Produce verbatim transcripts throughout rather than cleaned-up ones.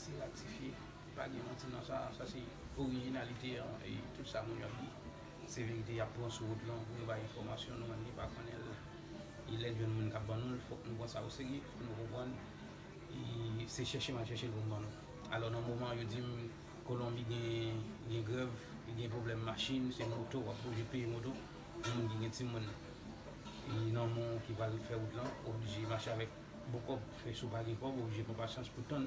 Se ratifye, pa gen manti nan sa, sa se orijinalite an, e tout sa moun yo ap di, se verite, y ap pran sou wout lan, pou yo bay enfòmasyon, nou menm ki pa konnen l. E lè n jwenn moun k ap ban nou l, fòk nou pran sa oserye, fòk nou konprann, e se chèche m al chèche l pou m ban nou. Alò, nan moman yo di m Kolonbi gen, gen grèv, e gen pwoblèm machin, se moto, w ap oblije peye moto, pou moun ki gen timoun, e nan men w ki pral fè wout lan, oblije mache avèk bon kòb, e si w pa gen kòb, oblije pran pasyans pou tann.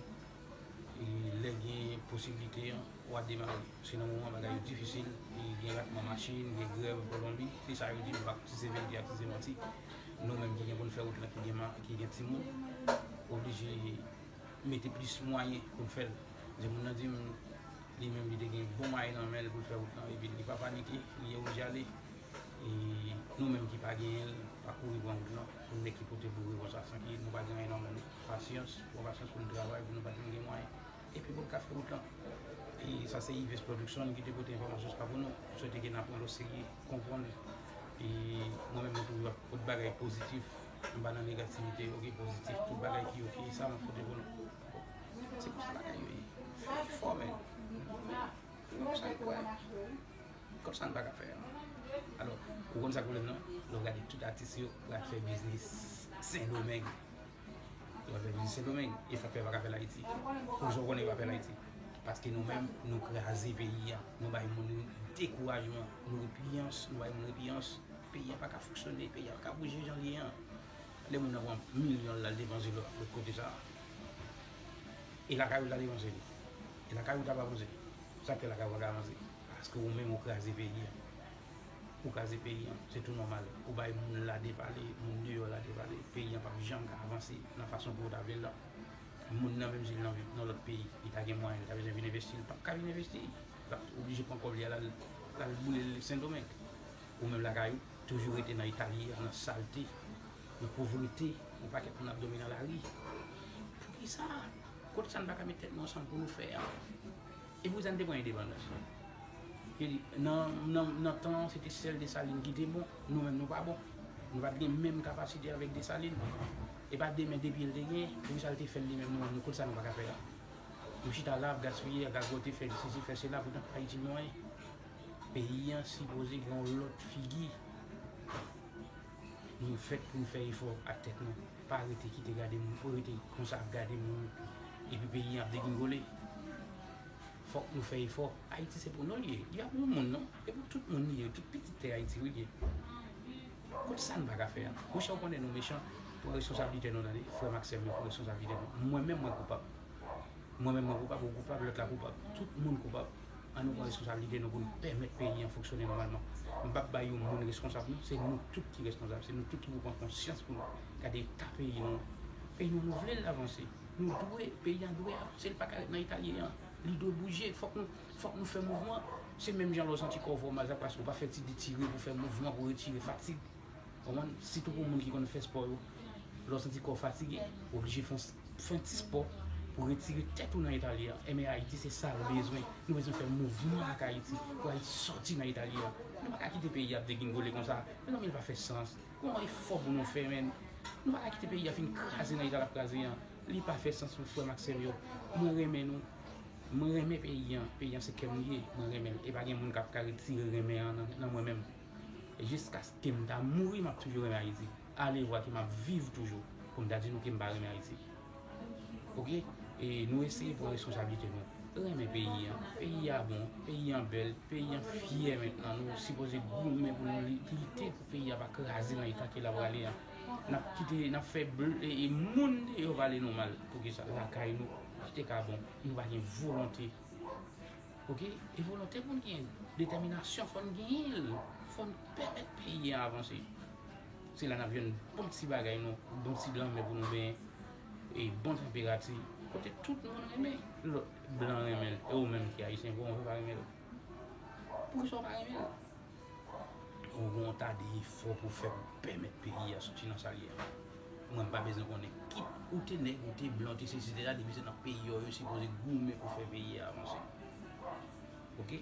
E lè gen posiblite an, w a demare. Se nan moman bagay yo difisil, e gen ratman machin, gen grèv, Kolonbi, se sa yo di, m pa konn si se verite ak si se manti. Nou menm ki gen pou n fè wout lan, ki gen ma-, ki gen timoun, oblije mete plis mwayen pou n fè l. Di moun nan di m, li menm li te gen bon mwayen nan men l pou l fè wout lan, epi li pa panike, li oblije ale. E nou menm ki pa genyen l, pa kouri pran wout lan, pou nèg ki pote boure konsa, san ke nou pa gen anyen nan men nou. Pasyans, pran pasyans pou n travay, pou nou pa t vin gen mwayen. Epi pou n ka fè wout lan. E sa se Ives Production ki te pote enfòmasyon sa pou nou. M swete ke n ap pran l oserye, konprann. E mwen menm, mwen toujou ap pote bagay pozitif. M pa nan negativite, oke, pozitif. Tout bagay ki oke, sa m ap pote pou nou. Se konsa bagay yo ye. Fè efò, men. Konsa nou kwè. Konsa n pa ka fè a. Alò, ou konn sa k pwoblèm nan? Lè w gade tout atis yo pral fè biznis Sendomeng. Yo pral fè biznis Sendomeng. E sa k fè yo pa ka fè l Ayiti. Poukisa w konnen yo pa fè l Ayiti? Paske nou menm, nou kraze peyi a. Nou bay moun dekourajman, nou repiyans, nou bay moun repiyans. Peyi a pa ka fonksyone, peyi a pa ka bouje jan l ye an. Lè moun nan pran milyon l al depanse lòt, lòt kote sa a. E lakay ou l ta depanse li. E lakay ou ta pa panse. Sa k fè lakay ou pa ka avanse? Paske ou menm ou kraze peyi a. Ou kraze peyi a. Se tou nòmal. Ou bay moun la depale, moun deyò la depale. Peyi a p ap janm ka avanse nan fason pou ou ta vle l lan. Moun nan, menm si l nan, nan lòt peyi, li ta gen mwayen, li ta bezwen vin envesti, li p ap ka vin envesti. L ap oblije pran kòb li a, l al, l al boule l Sendomeng. Ou menm lakay ou, toujou rete nan eta l ye a, nan salte, nan povrete, yon pakèt moun ap dòmi nan lari. Poukisa? Kot sa n pa ka met tèt nou ansanm pou nou fè a? E poukisa n te pran endepandans? Yo di, nan, nan, nan tan an, se te sèl Desalin ki te bon, nou menm nou pa bon. Nou pa t gen menm kapasite avèk Desalin. E pa de men de pye l te gen, poukisa l te fè l li menm, nou menm, nou, kot sa nou pa ka fè a? Nou chita la, ap gaspiye, ap gagote, fè sesi, fè sela, poutan Ayiti gen anyen. Peyi an sipoze gen yon lòt figi. Nou fèt pou n fè efò ak tèt nou. Pa rete kite gade moun, pa rete konsa ap gade moun, epi peyi an ap degringole. Fòk nou fè efò. Ayiti se pou nou l ye. Li pa pou yon moun non. E pou tout moun li ye. Tout pitit tè Ayiti wi l ye. Kot sa n pa ka fè a? Monchè, ou konnen nou mechan. Pran responsablite nou, tande. Frè m ak sè m yo, pran responsablite nou. Mwen menm, mwen koupab. Mwen menm, mwen koupab, ou koupab, lòt la koupab. Tout moun koupab. Ann nou pran responsablite nou pou n pèmèt peyi an fonksyone nòmalman. M p ap bay yon moun responsab non. Se nou tout ki responsab. Se nou tout ki pou pran konsyans pou nou gade eta peyi nou. Peyi nou, nou vle l avanse. Nou dwe, peyi an dwe avanse. L pa ka ret nan eta l ye an. Li dwe bouje. Fòk nou, fòk nou fè mouvman. Se menm jan lè w santi kò w fè w mal, sa k pase, ou pa fè ti detire pou fè mouvman, pou retire fatig. Konprann? Sitou pou moun ki konn fè spò yo. Lè w santi kò w fatige, ou oblije fè yon, fè yon ti spò pou retire tèt ou nan eta l ye a. Enben Ayiti se sa l bezwen. Nou bezwen fè mouvman ak Ayiti pou Ayiti sòti nan eta l ye a. Nou pa ka kite peyi a ap degringole konsa. Mezanmi, li pa fè sans. Gon efò pou nou fè, men. Nou pa ka kite peyi a fin kraze nan eta l ap kraze an. Li pa fè sans pou frè m ak sè m yo. Mwen renmen nou. Mwen renmen peyi an. Peyi an se kè m li ye. Mwen renmen l. E pa gen moun k ap ka retire renmen an nan, nan mwen menm. Jiskaske m ta mouri, m ap toujou renmen Ayiti. Alevwa ke m ap viv toujou pou m ta di nou ke m pa renmen Ayiti. Oke? E nou eseye pran responsablite nou. Renmen peyi an. Peyi a bon, peyi an bèl, peyi an fyè mentnan. Nou sipoze goumen pou nou li-, lite pou peyi a pa kraze nan eta ke l ap prale a. N ap kite, n ap fè bl-, e, e moun deyò pale nou mal. Poukisa? Lakay nou, ki te ka bon. Nou pa gen volonte. Oke? E volonte pou n genyen, detèminasyon, fò n genyen l. Fò n pèmèt peyi a avanse. Se la n ap jwenn bon ti bagay nou, bon ti lanmè pou nou benyen, e bon tanperati. Kote tout moun renmen, lòt blan renmen l. E ou menm ki ayisyen, kòman w fè pa renmen l? Poukisa w pa renmen l? Ou gen yon ta de efò pou fè pou pèmèt peyi a soti nan sa l ye a. Mwen, m pa bezwen konnen. Kit ou te nèg, ou te blan, ou te sesi, te la, depi se nan peyi a, yo sipoze goumen pou fè peyi a avanse. Oke?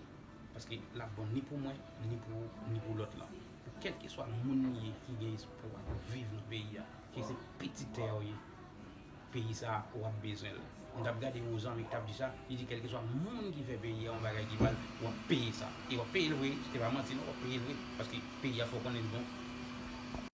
Paske l ap bon ni pou mwen, ni pou ou, ni pou lòt lan. Pou kèlkeswa moun li ye ki gen espwa pou viv nan peyi a, ke se pitit tè a w ye, peyi sa a, w ap bezwen l. M t ap gade yon zanmi ki t ap di sa, li di kèlkeswa moun ki fè peyi a yon bagay ki mal, w ap peye sa. E w ap peye l vre, se te pa manti non, w ap peye l vre. Paske peyi a fè w konnen l bon.